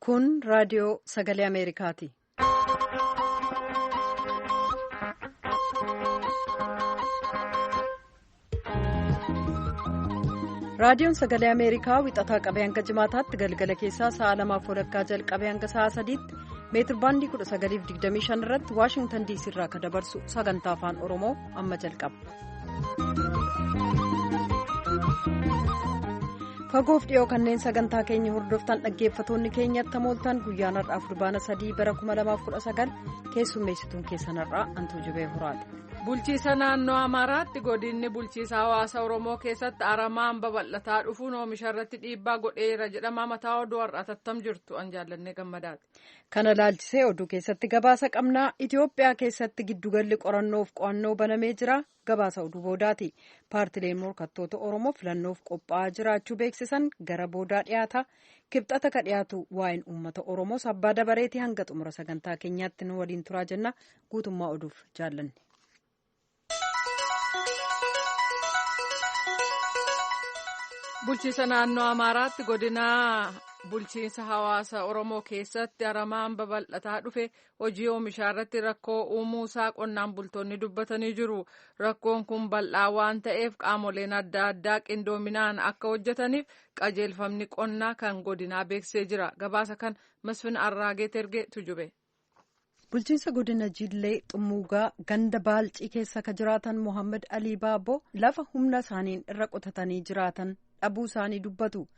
Kun raadiyoo sagalee Ameerikaati. Raadiyoon sagalee Ameerikaa wixataa qabee hanga jimaataatti galgala keessaa sa'a 2:30 jalqabee hanga sa'a 3tti meetir baandii 1925 irratti Waashingtan DC irraa kan dabarsu sagantaa afaan Oromoo amma jalqaba. Fagoof dhiyoo kanneen sagantaa keenya hordoftan dhaggeeffatoonni keenyatti mooltan guyyaan har'aa fulbaana 3 bara 2019 keessummeessituun keessan har'aa Antuu Jibee Horaati. Bulchiisa naannoo Amaaraatti godinni bulchiisa hawaasa Oromoo keessatti aramaan babal'ataa dhufuun oomisha irratti dhiibbaa godheera jedhama. Mataa oduu har'aa tattam jirtu an jaallannee gammadaati. Kana laalchisee oduu keessatti gabaasa qabnaa. Itoophiyaa keessatti giddugalli qorannoof qo'annoo banamee jira. Gabaasa oduu boodaati. Paartileen morkattoota Oromoo filannoof qophaa'aa jiraachuu beeksisan gara boodaa dhiyaata. Kibxata ka dhiyaatu waa'een uummata Oromoos abbaa dabareetii hanga xumura sagantaa keenyaatti nu waliin turaa jenna. Guutummaa oduuf jaallanne. Bulchiisa naannoo Amaaraatti godina bulchiinsa hawaasa Oromoo keessatti aramaan babal'ataa dhufe hojii oomishaa irratti rakkoo uumuu isaa qonnaan bultoonni dubbatanii jiru. Rakkoon kun bal'aa waan ta'eef qaamoleen adda addaa qindoominaan akka hojjetaniif qajeelfamni qonnaa kan godinaa beeksisee jira. Gabaasa kan Masfin Arraageet erge tujube. Bulchiinsa godina Jillee Xummuugaa ganda Baalcii keessa ka jiraatan Mohaammed Alii Baaboo lafa humna isaaniin irra qotatanii jiraatan dhabuu isaanii dubbatu.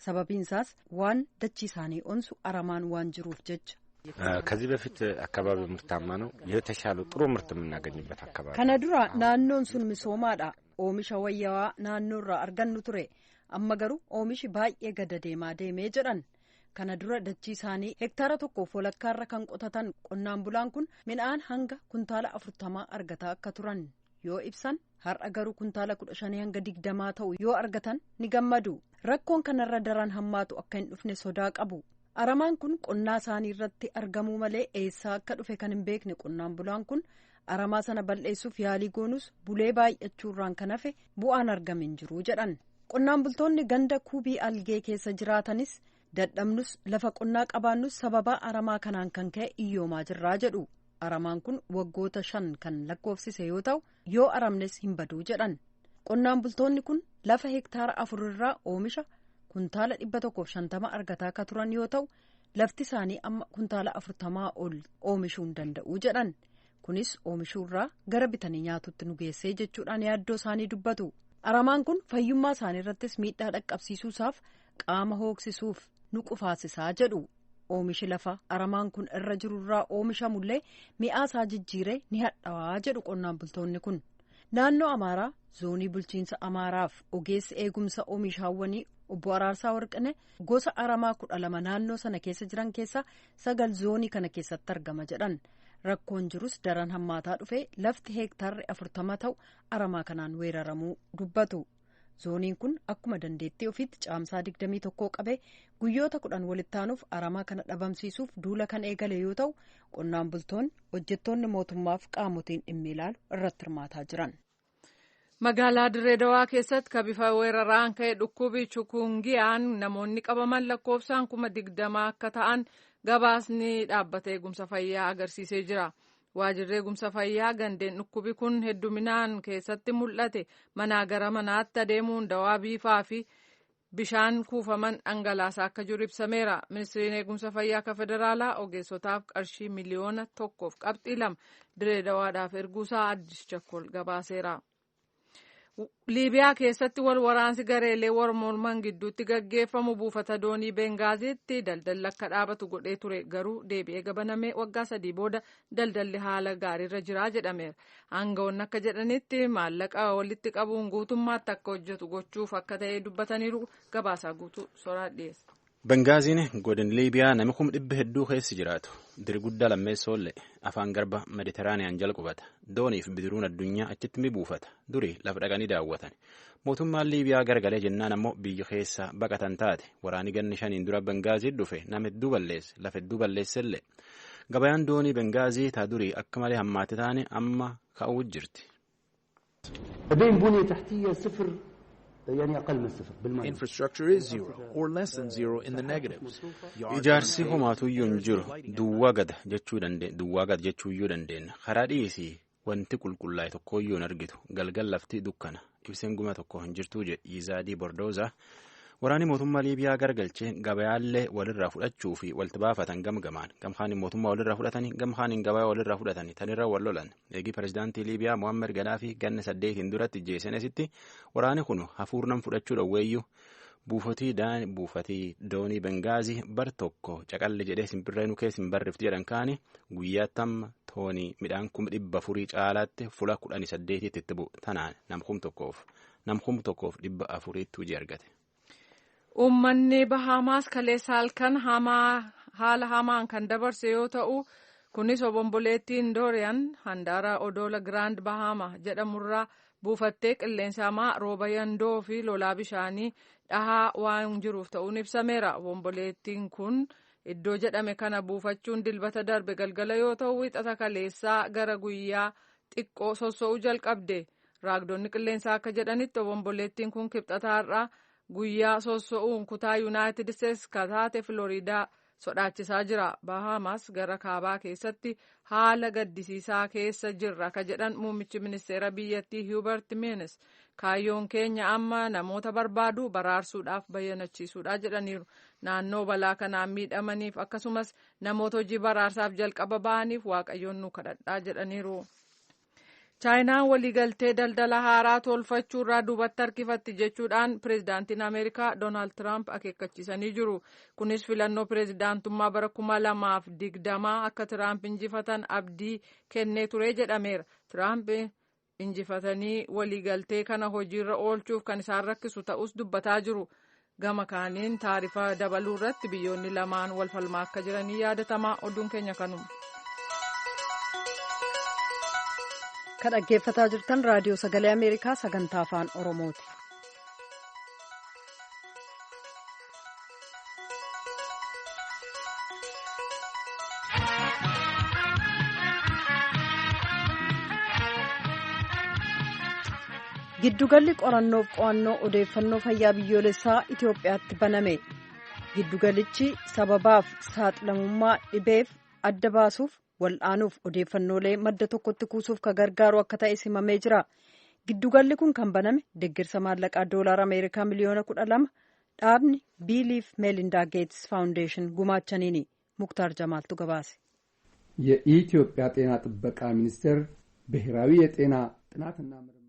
Sababiin isaas waan dachii isaanii onsu aramaan waan jiruuf jecha. ከዚህ በፊት አካባቢው ምርታማ ነው። የተሻለ ጥሩ ምርት የምናገኝበት አካባቢ Kana dura naannoon sun misoomaadha. Oomisha wayyaawaa naannoorraa argannu ture. Amma garuu oomishi baay'ee gada deemaa deemee jedhan. Kana dura dachii isaanii hektaara tokkoof walakkaarra kan qotatan qonnaan bulaan kun midhaan hanga kuntaala 40 argataa akka turan yoo ibsan har'a garuu kuntaala 15 hanga 20 ta'u yoo argatan ni gammadu. Rakkoon kanarra daran hammaatu akka hin dhufne sodaa qabu. Aramaan kun qonnaa isaanii irratti argamuu malee eessaa akka dhufe kan hin beekne qonnaan bulaan kun aramaa sana bal'eessuuf yaalii goonus bulee baay'achuurraan kan hafe bu'aan argame hin jiru jedhan. Qonnaan bultoonni ganda kuubii algee keessa jiraatanis dadhabnus lafa qonnaa qabaannus sababa aramaa kanaan kan ka'e iyyoomaa jirraa jedhu. Aramaan kun waggoota 5 kan lakkoofsise yoo ta'u yoo aramnes hin baduu jedhan. Qonnaan bultoonni kun lafa hektaara 4 irraa oomisha kuntaala 150 argataa akka turan yoo ta'u lafti isaanii amma kuntaala 40 ol oomishuu hin danda'u jedhan. Kunis oomishuurraa gara bitanii nyaatutti nu geessee jechuudhaan yaaddoo isaanii dubbatu. Aramaan kun fayyummaa isaanii irrattis miidhaa dhaqqabsiisuusaaf qaama hooksisuuf nu qufaasisaa jedhu. Oomishi lafa aramaan kun irra jirurraa oomishamullee mi'aasaa jijjiiree ni hadhaawaa jedhu qonnaan bultoonni kun. Naannoo Amaaraa zoonii bulchiinsa Amaaraaf ogeessi eegumsa oomishaawwanii obbo Araarsaa Warqine gosa aramaa 12 naannoo sana keessa jiran keessaa 9 zoonii kana keessatti argama jedhan. Rakkoon jirus daran hammaataa dhufee lafti heektaarri 40 ta'u aramaa kanaan weeraramuu dubbatu. Zooniin kun akkuma dandeettii ofiitti caamsaa 21 qabee guyyoota 10 walitti aanuuf aramaa kana dhabamsiisuuf duula kan eegale yoo ta'u qonnaan bultoonni hojjettoonni mootummaaf qaamotiin dhimmi ilaalu irratti hirmaataa jiran. Magaalaa Dirree Dawaa keessatti ka bifa weeraraan ka'e dhukkubi chukungiyaan namoonni qabaman lakkoofsaan 20,000 akka ta'an gabaasni dhaabbata eegumsa fayyaa agarsiisee jira. Waajjirri eegumsa fayyaa gandeen dhukkubi kun hedduminaan keessatti mul'ate manaa gara manaatti adeemuun dawaa biifaa fi bishaan kuufaman dhangalaasaa akka jiru ibsameera. Ministiriin eegumsa fayyaa akka federaalaa ogeessotaaf qarshii 1.2 miliyoona Dirree Dawaadhaaf erguusaa Addis Chakkol gabaaseera. Liibiyaa keessatti wal waraansi gareelee wal morman gidduutti gaggeeffamu buufata doonii Bengaaziitti daldalli akka dhaabatu godhee ture garuu deebi'ee gabanamee waggaa 3 booda daldalli haala gaariirra jira jedhameera. Aangawoonni akka jedhanitti maallaqa walitti qabuun guutummaatti akka hojjetu gochuuf akka ta'e dubbataniiru. Gabaasaa guutuu soraa dhiyeessa. Bengaaziin godin Liibiyaa nama 100,000 hedduu keessa jiraatu. Diri guddaa lammeessoollee afaan garba Meditiraaniyaan jala qubata. Dooniif bidiruun addunyaa achitti ni buufata. Durii lafa dhaqanii daawwatan. Mootummaan Liibiyaa garagalee jennaan ammoo biyya keessa baqatan taate. Waraanni ganni 5 dura Bengaazii dhufe nama hedduu balleesse. Lafa hedduu balleessellee. Gabayaan doonii Bengaazii taa durii akka malee hammaate taane amma ka'uu jirti. بين بنية تحتية صفر Ijaarsi homaatuyyuu hin jiru. Duwwaa gad jechuuyyuu dandeenya. Karaa dhiisii wanti qulqullaa'e tokkoyyuu hin argitu. Galgal lafti dukkana. Ibseen guma tokko hin jirtuu jedhe Yizaadii Bordoozaa. Waraanni mootummaa Liibiyaa gargalchee gabayaallee walirraa fudhachuu fi walitti baafatan gamgamaan gamkaan mootummaa walirraa fudhatanii gamkaan gabayaa walirraa fudhatanii tanirra wal lolan. Eegii pirezidaantii Liibiyaa Mohaammed Gaddaafii ganna 8 duratti jeesenesitti waraanni kun hafuurnan fudhachuu dhowweeyyuu buufatii doonii Bengaazii bar tokko caqalli jedhee simbirree nu keessa hin barrifti jedhan kaani guyyaa tamma toonii midhaan 400,000 caalaatti fula 18 itti bu'u tanaan nam 1,400 hojii argate. Uummanni Bahaamaas kaleessa halkan haala hamaan kan dabarse yoo ta'u kunis obomboleettiin Dooriyaan handaara odoola Giraand Bahaama jedhamurraa buufattee qilleensa hamaa rooba yandoo fi lolaa bishaanii dhahaa waan jiruuf ta'uun ibsameera. Obomboleettiin kun iddoo jedhame kana buufachuun dilbata darbe galgala yoo ta'u wixata kaleessaa gara guyyaa xiqqoo sosso'uu jalqabde. Raagdonni qilleensaa akka jedhanitti obomboleettiin kun kibxata har'aa guyyaa sosso'uun kutaa Yuunaayitid Isteetsi kan taate Filooriidaa sodaachisaa jira. Bahamas gara kaabaa keessatti haala gaddisiisaa keessa jirra ka jedhan muummichi ministeera biyyattii Hubert Minnis kaayyoon keenya amma namoota barbaadu baraarsuudhaaf bayyanachiisuudha jedhaniiru. Naannoo balaa kanaan miidhamaniif akkasumas namoota hojii baraarsaaf jalqaba ba'aniif waaqayyoon nu kadhadhaa jedhaniiru. Chaayinaan waliigaltee daldala haaraa tolfachuu irraa duubatti harkifatti jechuudhaan pireezidaantiin Ameerikaa Doonaald Tiraamp akeekkachiisanii jiru. Kunis filannoo pireezidaantummaa bara 2020 akka Tiraamp injifatan abdii kennee ture jedhameera. Tiraamp injifatanii waliigaltee kana hojiirra oolchuuf kan isaan rakkisu ta'us dubbataa jiru. Gama kaaniin taarifa dabaluu irratti biyyoonni lamaan wal falmaa akka jiranii yaadatama. Oduun keenya kanuma. Kan dhaggeeffataa jirtan raadiyoo sagalee Ameerikaa sagantaa afaan Oromooti. Giddugalli qorannoof qo'annoo odeeffannoo fayyaa biyyoolessaa Itoophiyaatti baname. Giddugalichi sababaaf saaxilamummaa dhibeef adda baasuuf wal'aanuuf odeeffannoolee madda tokkotti kuusuuf ka gargaaru akka ta'e simamee jira. Giddugalli kun kan baname deeggarsa maallaqaa doolaara Ameerikaa miliyoona 12 dhaabni Biiliif Meelindaa Geetsi Faawundeeshin gumaachaniini. Muktaar Jamaaltu gabaase. የኢትዮጵያ ጤና ጥበቃ ሚኒስቴር ብሔራዊ የጤና ጥናትና ምርምር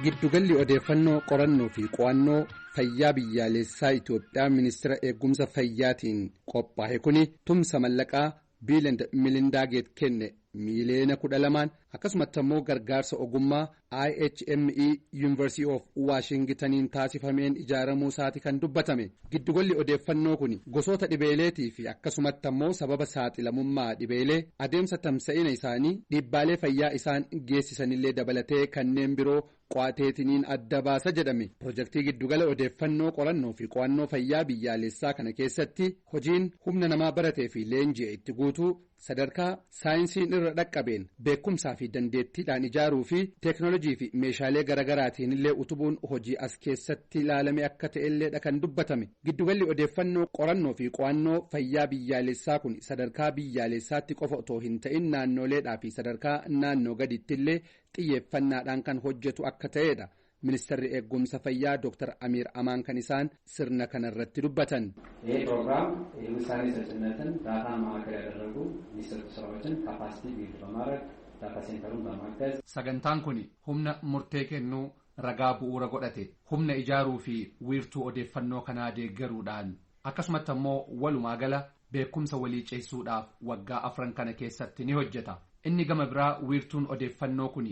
Giddugalli odeeffannoo qorannoo fi qo'annoo fayyaa biyyaalessaa Itoophiyaa ministeera eegumsa fayyaatiin qophaa'e kuni tumsa mallaqaa Biil and Melindaa Geet kenne miiliyoona 12 akkasumatti immoo gargaarsa ogummaa IHME University of Washingtoniin taasifameen ijaaramuu isaati kan dubbatame. Giddugalli odeeffannoo kun gosoota dhibeeleetii fi akkasumatti immoo sababa saaxilamummaa dhibeelee adeemsa tamsa'ina isaanii dhiibbaalee fayyaa isaan geessisanillee dabalatee kanneen biroo qo'ateetiniin adda baasa jedhame. Pirojektii giddugala odeeffannoo qorannoo fi qo'annoo fayyaa biyyaalessaa kana keessatti hojiin humna namaa baratee fi leenji'e itti guutuu sadarkaa saayinsiin irra dhaqqabeen beekumsaa fi dandeettiidhaan ijaaruu fi teeknoolojii fi meeshaalee garaagaraatiin illee utubuun hojii as keessatti ilaalame akka ta'elleedha kan dubbatame. Giddugalli odeeffannoo qorannoo fi qo'annoo fayyaa biyyaalessaa kun sadarkaa biyyaalessaatti qofa otoo hin ta'in naannoleedhaa fi sadarkaa naannoo gaditti illee xiyyeeffannaadhaan kan hojjetu akka ta'edha. Ministeerri eegumsa fayyaa Dr. Amiir Amaan kan isaan sirna kanarratti dubbatan. ይህ ፕሮግራም የውሳኔ ሰጭነትን ዳታን ማዕከል ያደረጉ የሚሰጡ ስራዎችን ካፓሲቲ ቢልድ በማድረግ ዳታ ሴንተሩን በማገዝ Sagantaan kun humna murtee kennuu ragaa bu'uura godhate humna ijaaruu fi wiirtuu odeeffannoo kanaa deeggaruudhaan akkasumatti ammoo walumaa gala beekumsa walii ceesisuudhaaf waggaa 4 kana keessatti ni hojjeta. Inni gama biraa wiirtuun odeeffannoo kun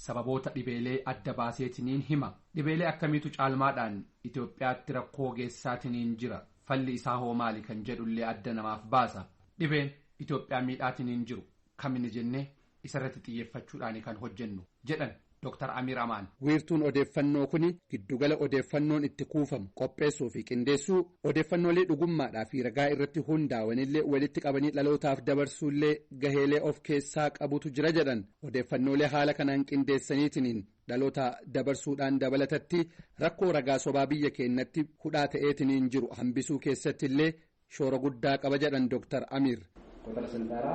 sababoota dhibeelee adda baaseetiniin hima. Dhibeelee akkamiitu caalmaadhaan Itoophiyaatti rakkoo geessaatiniin jira. Falli isaa hoo maali kan jedhullee adda namaaf baasa. Dhibeen Itoophiyaa miidhaatiniin jiru kamini jennee isarratti xiyyeeffachuudhaan kan hojjennu jedhan. Dr. Amir Amaan. Wiirtuun odeeffannoo kun giddugala odeeffannoon itti kuufamu qopheessuu fi qindeessuu odeeffannoolee dhugummaadhaa fi ragaa irratti hundaa'anillee walitti qabanii dhalootaaf dabarsuullee gaheelee of keessaa qabutu jira jedhan odeeffannoolee haala kanaan qindeessaniitiin dhaloota dabarsuudhaan dabalatatti rakkoo ragaa sobaa biyya keenyatti hudhaa ta'eetiniin jiru hambisuu keessatti illee shoora guddaa qaba jedhan Dr. Amir. ቁጥር ስንጠራ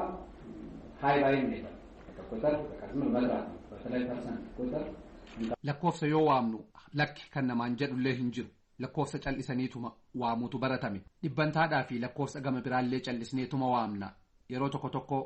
ሀይ ባይ ቁጥር በተለይ ፐርሰንት ቁጥር Lakkoofsa yoo waamnu lakki kan namaan jedhullee hin jiru lakkoofsa cal'isaniituma waamutu baratame dhibbantaadhaa fi lakkoofsa gama biraallee cal'isneetuma waamna yeroo tokko tokko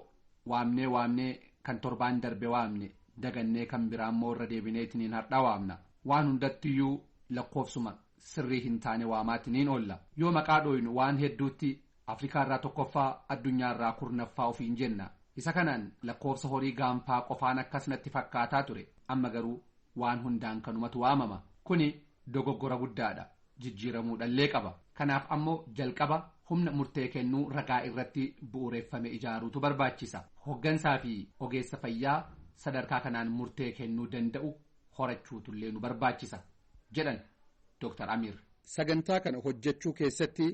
waamnee waamnee kan torbaan darbe waamne dagannee kan biraammoo irra deebineetiniin har'aa waamna waan hundattiyyuu lakkoofsuma sirrii hin taane waamaatiniin oolla yoo maqaa dhooynu waan hedduutti afrikaarraa tokkoffaa addunyaarraa kurnaffaa ofiin jenna isa kanaan lakkoofsa horii gaanfaa qofaan akkasumatti fakkaataa ture amma garuu waan hundaan kanumatu waamama kuni dogoggora guddaadha jijjiiramuudhallee qaba kanaaf ammoo jalqaba humna murtee kennuu ragaa irratti bu'uureffame ijaaruutu barbaachisa hoggansaa fi ogeessa fayyaa sadarkaa kanaan murtee kennuu danda'u horachuutullee nu barbaachisa jedhan Dr. Amir. Sagantaa kana hojjechuu keessatti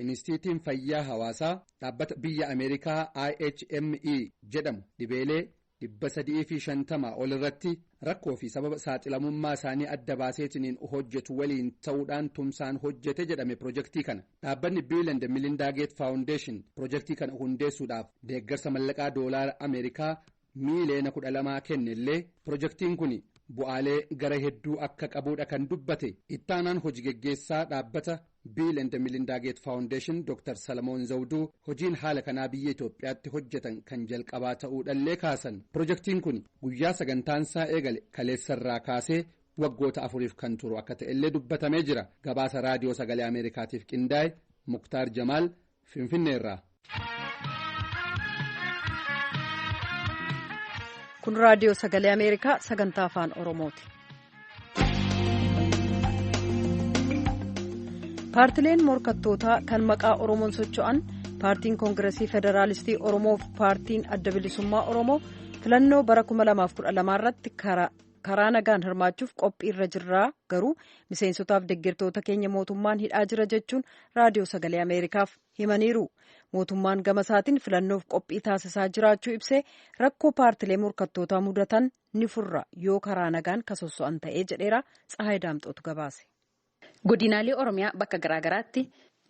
Inistiitiin Fayyaa Hawaasaa dhaabbata biyya Ameerikaa IHME jedhamu dhibeelee 350 ol irratti rakkoo fi sababa saaxilamummaa isaanii adda baaseetiniin hojjetu waliin ta'uudhaan tumsaan hojjete jedhame pirojektii kana. Dhaabbanni Bill and Melinda Gates Foundation pirojektii kana hundeessuudhaaf deeggarsa mallaqaa doolaara Ameerikaa miiliyoona 12 kennellee pirojektiin kun bu'aalee gara hedduu akka qabuudha kan dubbate ittaanaan hojii geggeessaa dhaabbata Bill and Melinda Gates Foundation Dr. Salamoon Zawduu hojiin haala kanaa biyya Itoophiyaatti hojjetan kan jalqabaa ta'uudhallee kaasan. Pirojektiin kun guyyaa sagantaansaa eegale kaleessarraa kaasee waggoota 4 kan turu akka ta'ellee dubbatamee jira. Gabaasa raadiyoo sagalee Ameerikaatiif qindaa'e Muktaar Jamaal Finfinneerraa. Kun raadiyoo sagalee Ameerikaa sagantaa afaan Oromooti. Paartileen morkattootaa kan maqaa Oromoon socho'an paartiin Koongiresii Federaalistii Oromoo fi paartiin Adda Bilisummaa Oromoo filannoo bara 2012 irratti karaa nagaan hirmaachuuf qophii irra jirraa garuu miseensotaaf deeggartoota keenya mootummaan hidhaa jira jechuun raadiyoo sagalee Ameerikaaf himaniiru. Mootummaan gama isaatiin filannoof qophii taasisaa jiraachuu ibsee rakkoo paartilee morkattootaa mudatan ni furra yoo karaa nagaan kasosso'an ta'ee jedheera. Tsahaay Daamxootu gabaase. Godinaalee Oromiyaa bakka garaagaraatti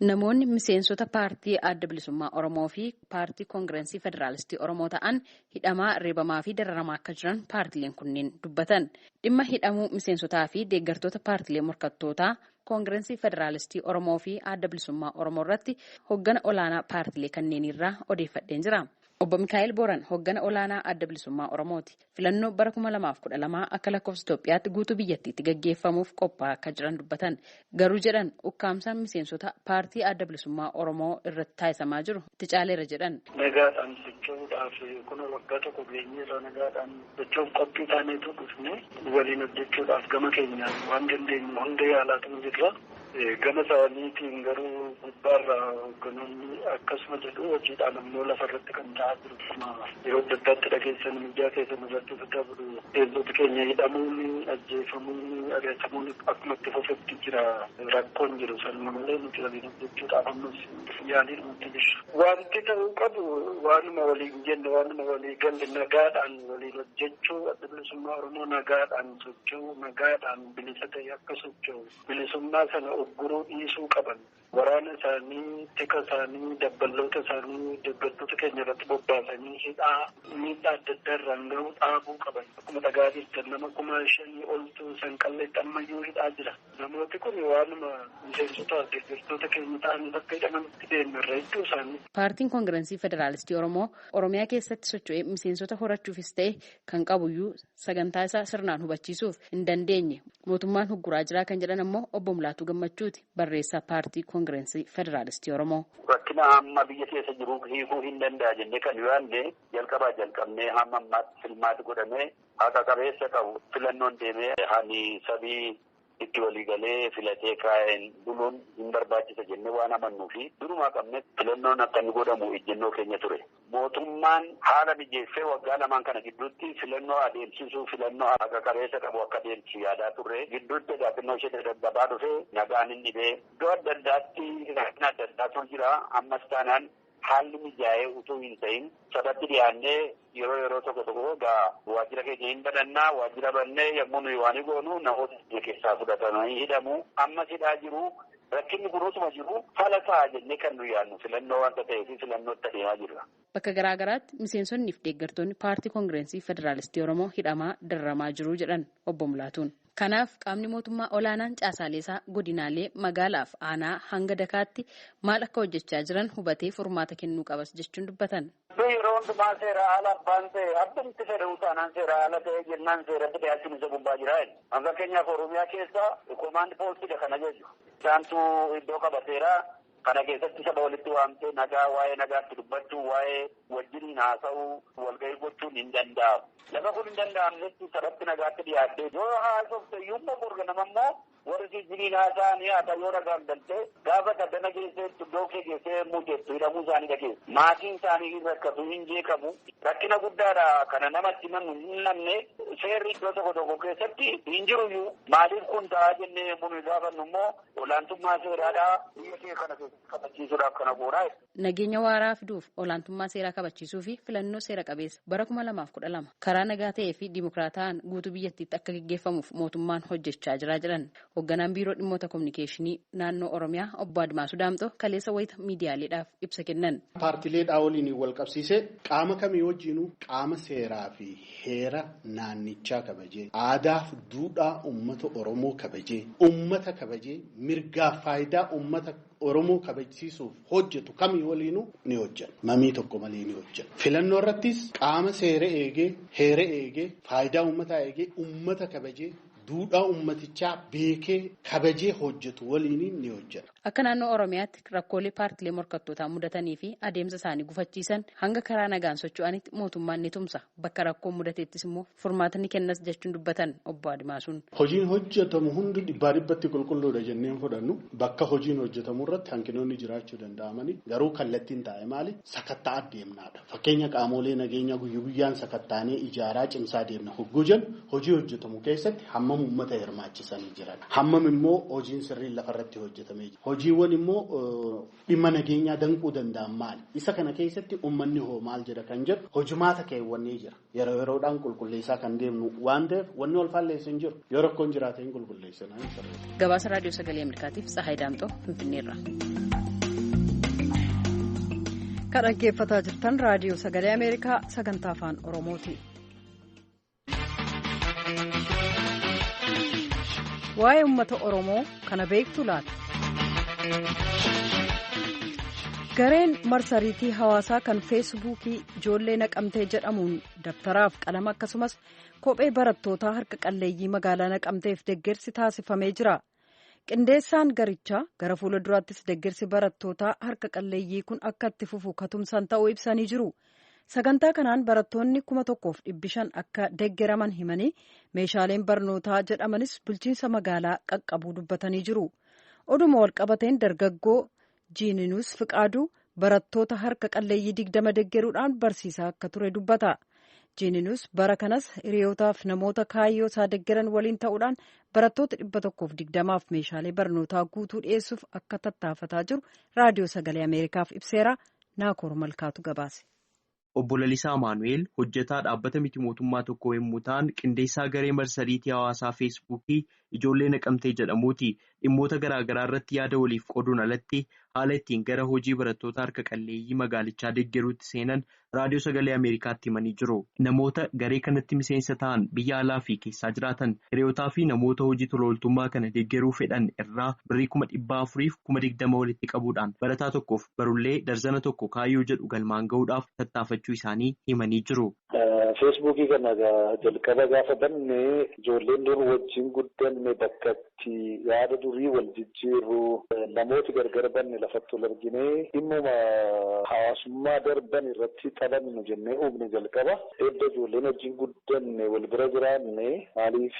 namoonni miseensota paartii Adda Bilisummaa Oromoo fi paartii Koongirensii Federaalistii Oromoo ta'an hidhamaa, reebamaa fi dararamaa akka jiran paartileen kunneen dubbatan. Dhimma hidhamuu miseensotaa fi deeggartoota paartilee morkattootaa Koongirensii Federaalistii Oromoo fi Adda Bilisummaa Oromoo irratti hoggana olaanaa paartilee kanneenirraa odeeffadheen jira. Obbo Mikaa'el Booran hoggana olaanaa Adda Bilisummaa Oromooti. Filannoo bara 2012 akka lakkoofsa Itoophiyaatti guutuu biyyattiitti gaggeeffamuuf qophaa'aa akka jiran dubbatan. Garuu jedhan ukkaamsaan miseensota paartii Adda Bilisummaa Oromoo irratti taasifamaa jiru itti caaleera jedhan. Nagaadhaan socho'uudhaaf kun waggaa tokko geenyeerra nagaadhaan socho'uuf qophii taaneetu dhufne waliin hojjechuudhaaf gama keenyaan waan dandeenyu hunda yaalaatu jirra. Gama isaaniitiin garuu gubbaarraa hogganoonni akkasuma jedhu hojiidhaan ammoo lafarratti kan ta'aa jiru. Yeroo adda addaatti dhageessan miidiyaa keessan irratti dabru miseensota keenya hidhamuun, ajjeefamuun, ari'atamuun akkuma itti fufetti jira. Rakkoon jiru sanuma malee nuti waliin hojjechuudhaaf ammas yaaliin nutti jirra. Wanti ta'uu qabu waanuma waliin jenne waanuma walii galle nagaadhaan waliin hojjechuu Adda Bilisummaa Oromoo nagaadhaan socho'uu nagaadhaan bilisa ta'e akka socho'u bilisummaa sana guruu dhiisuu qaban waraana isaanii tika isaanii dabballoota isaanii deeggartoota keenya irratti bobbaasanii hidhaa miidhaa adda addaa irraan gahuu dhaabuu qaban akkuma dhagaa jirtan nama 5,000 oltu sanqalleetti ammayyuu hidhaa jira namooti kun waanuma miseensota deeggartoota keenya ta'anii bakka hidhamanitti deemarra hedduu isaanii. Paartiin Koongirensii Federaalistii Oromoo Oromiyaa keessatti socho'ee miseensota horachuufis ta'e kan qabuyyuu sagantaa isaa sirnaan hubachiisuuf hin dandeenye mootummaan hugguraa jiraa kan jedhan ammoo obbo Mulaatuu Gammachuuti barreessaa paartii Koongirensii Federaalistii Oromoo. Rakkina amma biyya keessa jiru hiikuu hin danda'a jennee kan yaadne jalqabaa jalqabnee hamma ammaatti filmaati godhamee haqa qabeessa qabu filannoon deemee hani sabii itti waliigalee filatee kaa'een buluun hin barbaachisa jennee waan amannuu fi durumaa qabne filannoon akka inni godhamu ejjennoo keenya ture. Mootummaan haala mijeessee waggaa lamaan kana gidduutti filannoo adeemsisuu filannoo haqa qabeessa qabu akka adeemsisu yaadaa turre gidduutti egaa xinnoo ishee dadhabaa dhufee nagaan hin dhibee iddoo adda addaatti rakkina adda addaatu jira ammas taanaan haalli mijaa'ee utuu hin ta'in sabatti dhiyaannee yeroo yeroo tokko tokko egaa waajjira keenya hin banannaa waajjira bannee yommuu nuyi waan goonu namoota keessaa fudhatamanii hidhamu ammas hidhaa jiru. Rakkinni kun utuma jiru fala ta'a jennee kan nu yaadnu filannoo waanta ta'eef filannootti adeemaa jirra. Bakka garaa garaatti miseensonnii fi deeggartoonni paartii koongirensii Federaalistii Oromoo hidhamaa dararamaa jiru jedhan obbo Mulaatuun. Kanaaf qaamni mootummaa olaanaan caasaalee isaa godinaalee magaalaa fi aanaa hanga dakaatti maal akka hojjechaa jiran hubatee furmaata kennuu qabas jechuun dubbatan. Yeroo hundumaa seera ala abbaan ta'e abbumti fedhu taanaan seera ala ta'e jennaan seeratti dhiyaachuun isa gubbaa jira. Fakkeenyaaf Oromiyaa keessa koomaand poostiidha kana jechuudha. Isaantu iddoo qabateera. Kana keessatti saba walitti waamtee nagaa waa'ee nagaatti dubbachuu waa'ee wajjin haasa'uu walgahii gochuun hin danda'amu. Lafa kun hin danda'amnetti sabatti nagaatti dhiyaattee yoo haasofte iyyuu borga nama immoo warri jijjiiriin haasa'anii haa yoo nagaan galtee gaafa daddana geessee iddoo kee geessee muteettu hidhamuu isaanii dhageessu. Maatiin isaanii hin rakkatu hin jeeqamu. Rakkina guddaadha kana namatti himannu hin namne seerri iddoo tokko tokko keessatti hin jiruyyuu maaliif kun ta'aa jennee yommuu nuyi gaafannu immoo olaantummaa seeraadhaa biyya kee kana keessatti kabachiisuudhaaf kana goonaa. Nageenya waaraa fiduuf olaantummaa seeraa kabachiisuu fi filannoo seera qabeessa bara 2012 karaa nagaa ta'ee fi dimokiraataan guutuu biyyattiitti akka gaggeeffamuuf mootummaan hojjechaa jira jedhan hoogganaan biiroo dhimmoota kominikeeshinii naannoo Oromiyaa obbo Admaasuu Daamxoo kaleessa wayita miidiyaaleedhaaf ibsa kennan. Paartiilee waliin wal qabsiisee qaama kamii wajjinuu qaama seeraa fi heera naannichaa kabajee aadaa fi duudhaa uummata Oromoo kabajee uummata kabajee mirgaa faayidaa uummata Oromoo kabajsiisuuf hojjetu kamii waliinuu ni hojjenna. Mamii tokko malee ni hojjenna. Filannoo irrattis qaama seera eegee, heera eegee, faayidaa uummataa eegee, uummata kabajee, duudhaa uummatichaa beekee kabajee hojjetu waliin ni hojjenna. Akka naannoo Oromiyaatti rakkoolee paartiilee morkattootaa mudatanii fi adeemsa isaanii gufachiisan hanga karaa nagaan socho'anitti mootummaan ni tumsa. Bakka rakkoon mudateettis immoo furmaata ni kennas jechuun dubbatan obbo Admaasuun. Hojiin hojjetamu hundi dhibbaa dhibbatti qulqulluudha jenneen fudhannu bakka hojiin hojjetamu irratti hanqinoonni jiraachuu danda'amanii garuu kallattiin taa'e maali sakatta'aa deemnaadha. Fakkeenya qaamolee nageenyaa guyyaa guyyaan sakattaanee ijaaraa cimsaa deemna hogguu jennu hojii hojjetamu keessatti hammam uummata hirmaachisanii jiran hammam immoo hojiin sirriin lafarratti hojjetamee jira. Hojiiwwan immoo dhimma nageenyaa danquu danda'an maali? Isa kana keessatti uummanni hoo maal jedha kan jedhu hojimaata keewwannee jira. Yeroo yeroodhaan qulqulleessaa kan deemnu waan ta'eef wanni wal faalleessu hin jiru. Yoo rakkoon jiraate hin qulqulleessina. Gabaasa Raadiyoo Sagalee Ameerikaatiif Tsahaay Daamxoo Finfinneerra. Kan dhaggeeffataa jirtan Raadiyoo Sagalee Ameerikaa sagantaa afaan Oromooti. Waa'ee uummata Oromoo kana beektu laata? Gareen marsariitii hawaasaa kan feesbuukii ijoollee naqamtee jedhamuun dabtaraaf qalama akkasumas kophee barattootaa harka qalleeyyii magaalaa naqamteef deggersi taasifamee jira. Qindeessaan garichaa gara fuula duraattis deggersi barattootaa harka qalleeyyii kun akka itti fufu katumsan ta'uu ibsanii jiru. Sagantaa kanaan barattoonni 1,500 akka deggeraman himanii meeshaaleen barnootaa jedhamanis bulchiinsa magaalaa qaqqabuu dubbatanii jiru. Oduma walqabateen dargaggoo Jiininuus Fiqaaduu barattoota harka qalleeyyii 20 deggeruudhaan barsiisaa akka ture dubbata. Jiininuus bara kanas hiriyootaaf namoota kaayyoo isaa deggeran waliin ta'uudhaan barattoota 120f meeshaalee barnootaa guutuu dhiyeessuuf akka tattaafataa jiru raadiyoo sagalee Ameerikaaf ibseera. Naakoor Malkaatu gabaase. Obbo Lalisaa Amaanu'eel hojjetaa dhaabbata miti mootummaa tokko yommuu ta'an qindeessaa garee marsariitii hawaasaa feesbuukii ijoollee naqamtee jedhamuuti. Dhimmoota garaa garaa irratti yaada waliif qooduun alatti haala ittiin gara hojii barattoota harka qalleeyyii magaalichaa deeggaruutti seenan raadiyoo sagalee Ameerikaatti himanii jiru. Namoota garee kanatti miseensa ta'an biyya alaa fi keessaa jiraatan hiriyootaa fi namoota hojii tola ooltummaa kana deeggaruu fedhan irraa birrii 420,000 walitti qabuudhaan barataa tokkoof barullee darzana tokko kaayyoo jedhu galmaan gahuudhaaf tattaafachuu isaanii himanii jiru. Feesbuukii kana jalqaba gaafa banne ijoolleen dur wajjin guddanne bakka itti yaada durii wal jijjiirru namooti gargar banne lafatti wal arginee dhimmuma hawaasummaa darban irratti taphannu jennee uumne jalqaba. Edda ijoolleen wajjin guddanne wal bira jiraanne maaliif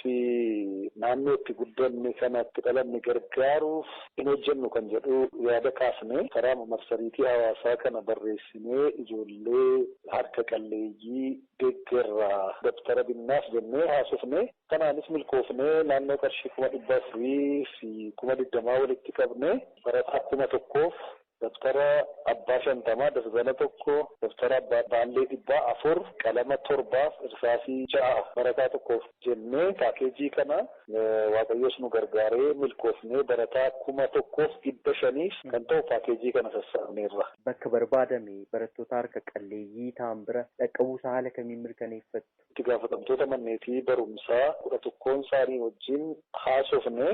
naannoo itti guddanne kanatti dhalanne gargaaruuf hin hojjennu kan jedhu yaada kaasne karaa marsariitii hawaasaa kana barreessinee ijoollee harka qalleeyyii deeggarraa dabtara binnaaf jennee haasofne kanaanis milkoofnee naannoo qarshii 420,000 fi 20,000 walitti qabne barataa 1,000 daftara abbaa 50 daftara 1 daftara abbaa baallee 400 qalama 7 irsaasii 6 barataa tokkoof jennee paakeejii kana Waaqayyoos nu gargaaree milkoofnee barataa 1,500 kan ta'u paakeejii kana sassaabneerra. Bakka barbaadame barattoota harka qalleeyyii ta'an bira dhaqqabuusaa haala kamiin mirkaneeffattu? Itti gaafatamtoota manneetii barumsaa 11 isaanii wajjin haasofne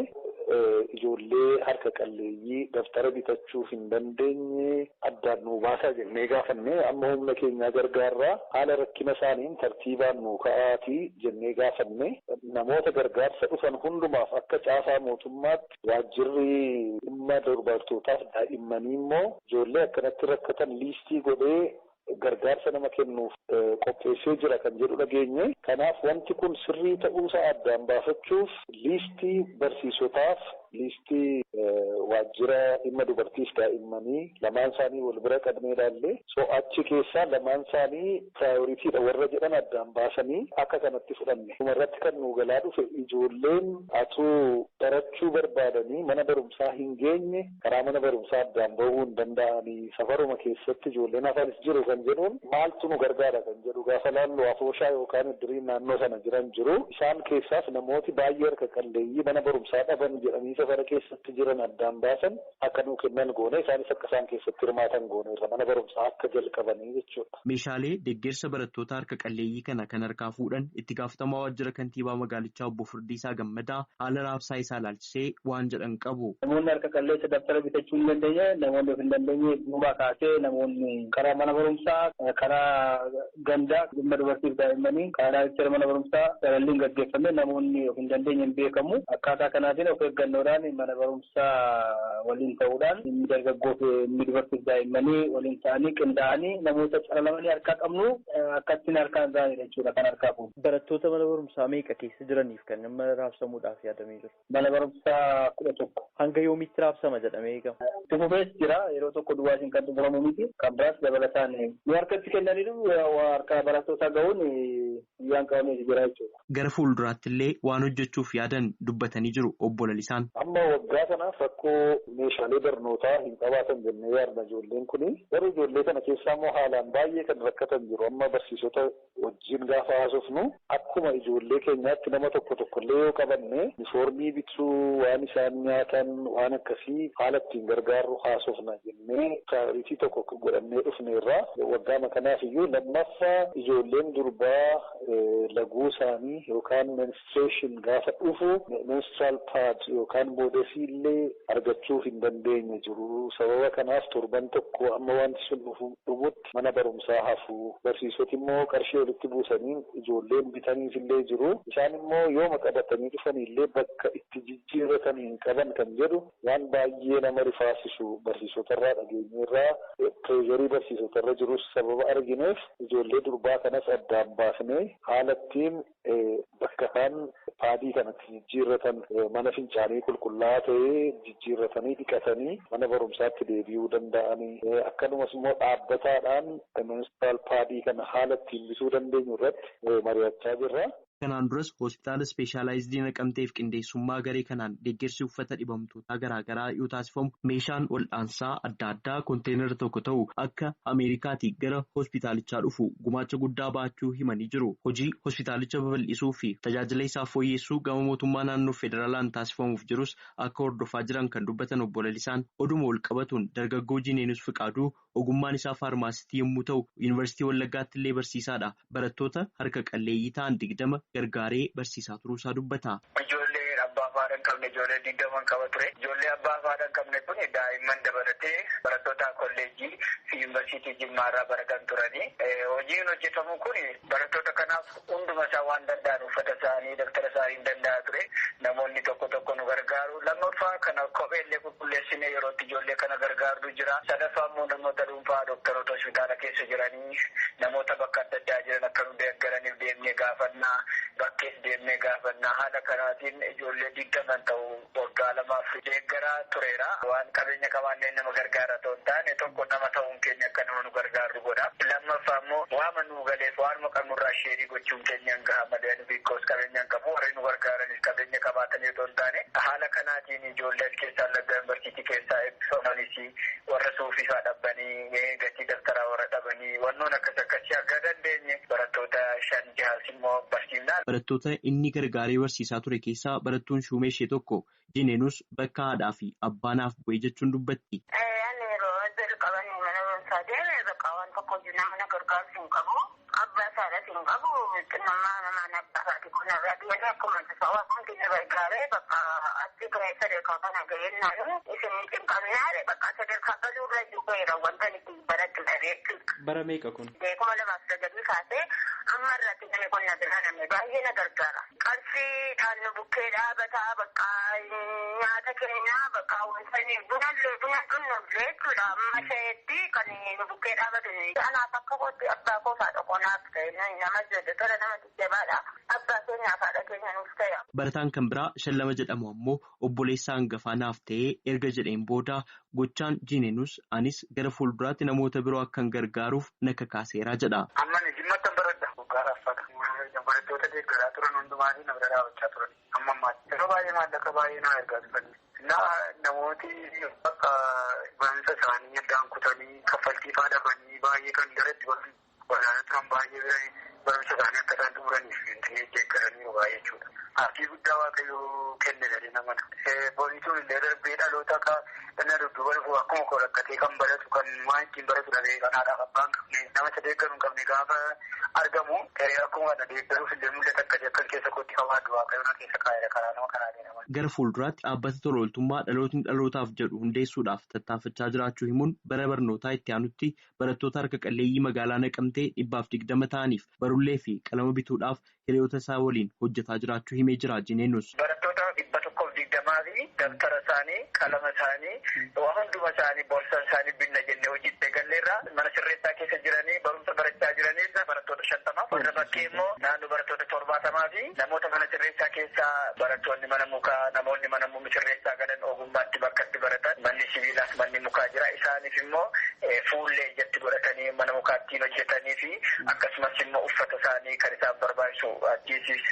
ijoollee harka qalleeyyii daftara bitachuu hin dandeenye addaan nu baasaa jennee gaafanne amma humna keenyaa gargaarraa haala rakkina isaaniin tartiibaan nu ka'aatii jennee gaafanne namoota gargaarsa dhufan hundumaaf akka caasaa mootummaatti waajjirri dhimma dubartootaaf daa'immanii immoo ijoollee akkanatti rakkatan liistii godhee gargaarsa nama kennuuf qopheessee jira kan jedhu dhageenye. Kanaaf wanti kun sirrii ta'uusaa addaan baafachuuf liistii barsiisotaaf liistii waajjira dhimma dubartiif daa'immanii lamaan isaanii wal bira qabnee ilaalle so achi keessaa lamaan isaanii piraayoriitiidha warra jedhan addaan baasanii akka kanatti fudhanne. Dhumarratti kan nu galaa dhufe ijoolleen atuu barachuu barbaadanii mana barumsaa hin geenye karaa mana barumsaa addaan bahuu hin danda'anii safaruma keessatti ijoolleen hafanis jiru kan jedhuun maaltu nu gargaara kan jedhu gaafa laallu afooshaa yookaan iddiriin naannoo sana jiran jiru isaan keessaas namooti baay'ee harka qalleeyyii mana barumsaa dhaban jedhanii safara keessatti jiran addaan baasan akka nuu kennan goone isaanis akka isaan keessatti hirmaatan goone irra mana barumsaa akka jalqabanii jechuudha. Meeshaalee deeggarsa barattoota harka qalleeyyii kana kan harkaa fuudhan itti gaafatamaa waajjira kantiibaa magaalichaa obbo Furdiisaa Gammadaa haala raabsaa isaa ilaalchisee waan jedhan qabu. Namoonni harka qalleessa daftara bitachuu hin dandeenye namoonni of hin dandeenye duubaa kaasee namoonni karaa mana barumsaa karaa gandaa dhimma dubartiif daa'immanii karaa ministeera mana barumsaa salalliin gaggeeffame namoonni of hin dandeenye hin beekamu akkaataa kanaatiin of eeggannoodhaan mana barumsaa waliin ta'uudhaan inni dargaggoo fi inni dubartiif daa'immanii waliin ta'anii qindaa'anii namoota calalamanii harkaa qabnu akkattiin harkaan ta'anidha jechuudha kan harkaa fuudhu. Barattoota mana barumsaa meeqa keessa jiraniif kan nama raabsamuudhaaf yaadamee jiru? Mana barumsaa 11. Hanga yoomitti raabsama jedhamee eegama? Itti fufees jira yeroo tokko duwwaasiin kan xumuramu miti kan biraas dabalataan nu harkatti kennaniiru harka barattoota gahuun guyyaan qabamee jira jechuudha. Gara fuulduraatti illee waan hojjechuuf yaadan dubbatanii jiru obbo Lalisaan. Amma waggaa kanaaf rakkoo meeshaalee barnootaa hin qabaatan jennee yaadna ijoolleen kuni. Garuu ijoollee kana keessaa immoo haalaan baay'ee kan rakkatan jiru. Amma barsiisota wajjin gaafa haasofnu akkuma ijoollee keenyaatti nama tokko tokkollee yoo qabanne yuunifoormii bituu waan isaan nyaatan waan akkasii haala ittiin gargaarru haasofna jennee piraayoritii tokko godhannee dhufneerra. Waggaama kanaaf iyyuu lammaffaa ijoolleen durbaa laguu isaanii yookaan menstruation gaafa dhufu menstrual pad yookaan moodesii illee argachuu hin dandeenye jiru. Sababa kanaaf torban tokko amma wanti sun dhumutti mana barumsaa hafu. Barsiisoti immoo qarshii walitti buusanii ijoolleen bitaniif illee jiru. Isaan immoo yooma qabatanii dhufan illee bakka itti jijjiirratan hin qaban kan jedhu waan baay'ee nama rifaasisu barsiisotarraa dhageenyeerraa pireezarii barsiisotarra jirus sababa argineef ijoollee durbaa kanas addaan baasnee haala ittiin bakka isaan paadii kanatti jijjiirratan mana fincaanii qulqullaa'aa ta'ee jijjiirratanii dhiqatanii mana barumsaatti deebi'uu danda'anii akkanumas immoo dhaabbataadhaan menstrual paadii kana haala ittiin bituu dandeenyu irratti mari'achaa jirra. Kanaan duras hospitaala ispeeshaalaayizidii naqamteef qindeessummaa garee kanaan deeggarsi uffata dhibamtootaa garaagaraa yoo taasifamu meeshaan wal'aansaa adda addaa konteenara tokko ta'u akka Ameerikaatii gara hospitaalichaa dhufu gumaacha guddaa baachuu himanii jiru. Hojii hospitaalicha babal'isuu fi tajaajila isaa fooyyessuu gama mootummaa naannoo federaalaan taasifamuuf jirus akka hordofaa jiran kan dubbatan obbo Lalisaan oduma wal qabatuun dargaggoo Jineenus Fiqaaduu ogummaan isaa faarmaasitii yommuu ta'u yuunivarsiitii Wallaggaatti illee barsiisaadha. Barattoota harka qalleeyyii ta'an 20 gargaaree barsiisaa turuusaa dubbata. Ijoollee abbaa fi haadha haadha hin qabne ijoollee 20 qaba ture. Ijoollee abbaa fi haadha hin qabne kun daa'imman dabalatee barattoota kolleejjii fi yuunivarsiitii Jimmaarraa baratan turanii. Hojiin hojjetamu kun barattoota kanaaf hunduma isaa waan danda'an uffata isaanii daftara isaanii hin danda'a ture. Namoonni tokko tokko nu gargaaru. Lammaffaa kana kopheellee qulqulleessine yerootti ijoollee kana gargaartu jira. Sadaffaa immoo namoota dhuunfaa dooktaroota hospitaala keessa jiranii namoota bakka adda addaa jiran akka nu deeggaraniif deemnee gaafannaa bakkees deemnee gaafannaa haala kanaatiin ijoollee 20 ta'u waggaa 2f deeggaraa tureera. Waan qabeenya qabaanneen nama gargaara ta'u hin taane tokko nama ta'uun keenya akka nama nu gargaaru godha. Lammaffaa immoo waama nu galeef waanuma qabnurraa sheerii gochuun keenya hin gaha malee nu beekos qabeenya hin qabu warri nu gargaaranis qabeenya qabaatanii otoo hin taane haala kanaatiin ijoollee as keessaa Wallaggaa yuunivarsiitii keessaa eebbifamanis warra suufii faa dhabanii gatii daftaraa warra dhabanii wannoon akkas akkasii akka dandeenye barattoota 5 6 immoo barsiifnaa. Barattoota inni gargaaree barsiisaa ture keessaa barattuun shuumee ishee tokko Jineenus bakka haadhaa fi abbaa naaf bu'ee jechuun dubbatti. Ani yeroo jalqaban mana barumsaa deeme bakka waan tokko nama na gargaarsu hin qabu. Abbaa isaadhaas hin qabu. Xinnummaa namaan abbaa isaati kun irraa deemee akkuma tasaa waan hundi na gargaaree bakka achi gahee sadarkaa kana gaheen isin cinqabnaa bakka sadarkaa galuurra jiru gaheera wanta nuti barattu dhabee jechuudha. Bara meeqa kun? 2009 kaasee amma irratti namni kun na bira namni baay'ee na gargaara. Qarshii dhaannu bukkee dhaabataa bakka nyaata keenyaa bakka wanta bunallee buna dhunnullee jechuudha amma isheetti kan nu bukkee dhaabatu. Anaaf akka kootti abbaa koo haadha koo naaf ta'e nama jedhe tola nama jajjabaadha. Abbaa keenyaaf haadha keenya nuuf ta'e. Barataan kan biraa Shallama jedhamu ammoo obboleessa hangafaa naaf ta'ee erga jedheen booda gochaan Jineenus anis gara fuulduraatti namoota biroo akkan gargaaruuf na kakaaseera jedha. Amma ni jimmatti baradha. Barattoota deeggaraa turan hundumaatii na bira dhaabachaa turan. Amma ammaatti yeroo baay'ee maallaqa baay'ee na ergaa turan. Namooti bakka barumsa isaanii addaan kutanii kaffaltii faa dhabanii baay'ee kan garatti walaana turan baay'ee bira barumsa isaanii akka isaan xumuraniif deeggaraniiru baay'ee jechuudha. Abdii guddaa Waaqayyoo kenne jedhee nama. Boonituun illee darbee dhaloota akka inni dudduuba dhufu akkuma koo rakkatee kan baratu kan waan ittiin baratu dhabee kan haadhaaf abbaan qabne nama isa deeggaru hin qabne gaafa argamu akkuma kana deeggaruuf illee mul'ata akkasii akkan keessa kootti qabaadhu Waaqayyoon na keessa kaa'eera karaa nama kanaa deema. Gara fuulduraatti dhaabbata tola ooltummaa dhalootni dhalootaaf jedhu hundeessuudhaaf tattaafachaa jiraachuu himuun bara barnootaa itti aanutti barattoota harka qalleeyyii magaalaa Naqamtee 120 ta'aniif barullee fi qalama bituudhaaf hiriyoota isaa waliin hojjetaa jiraachuu himee jira Jineenus. Barattoota 120 fi dabtara isaanii qalama isaanii waa hunduma isaanii boorsaa isaanii binna jennee hojiitti galleerra mana sirreessaa keessa jiranii barumsa barachaa jiranii barattoota 50 warra bakkee immoo naannoo barattoota 70 fi namoota mana sirreessaa keessaa barattoonni mana mukaa namoonni mana sirreessaa galan ogummaatti bakkatti baratan manni sibiilaas manni mukaa jira isaaniif immoo fuullee ijatti godhatanii mana mukaattiin hojjetanii fi akkasumas immoo uffata isaanii kan isaan barbaachisu achiisis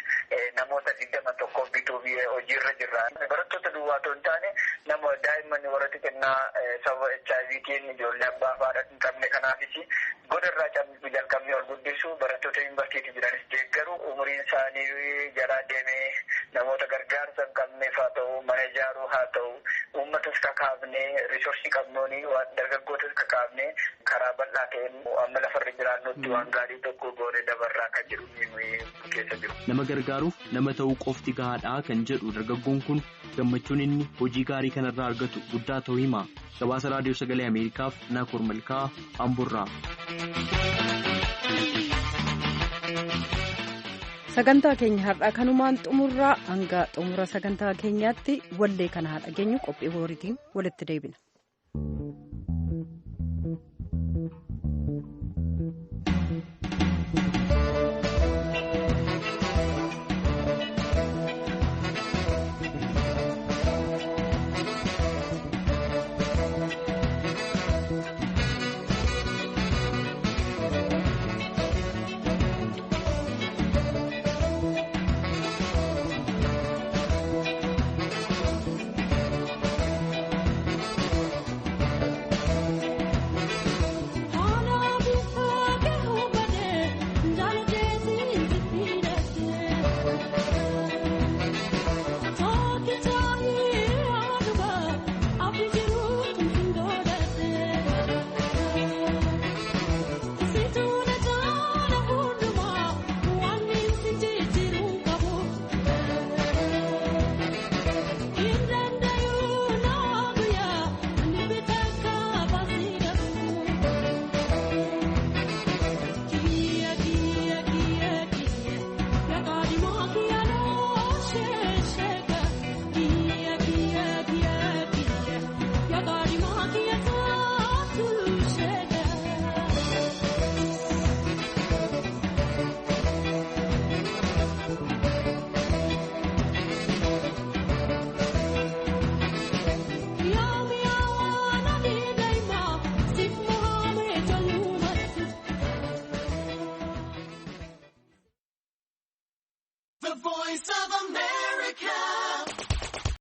namoota 21 bituu hojiirra jirra. Barattoota duwwaa otoo hin taane nama daa'imman warra xixinnaa sababa HIVtiin ijoollee abbaa fi haadha hin qabne kanaafis godarraa jalqabnee ol guddisu barattoota yuunivarsiitii jiranis deeggaru umuriin isaanii jalaa deemee namoota gargaarsa hin qabneef haa ta'u mana ijaaruu haa ta'u uummatas kakaafnee riisoorsii qabnuuni waan dargaggootas kakaafnee karaa bal'aa ta'een amma lafarra jiraannutti waan gaarii tokko goone dabarraa kan jedhu keessa jiru. Nama gargaaruuf nama ta'uu qofti gahaadhaa kan jedhu dargaggoon kun gammachuun inni hojii gaarii kanarraa argatu guddaa ta'uu hima. Gabaasa Raadiyoo Sagalee Ameerikaaf Naakoor Malkaa Amburraa. Sagantaa keenya har'aa kanumaan xumurraa hanga xumura sagantaa keenyaatti wallee kana haa dhageenyu qophii booriitiin walitti deebina.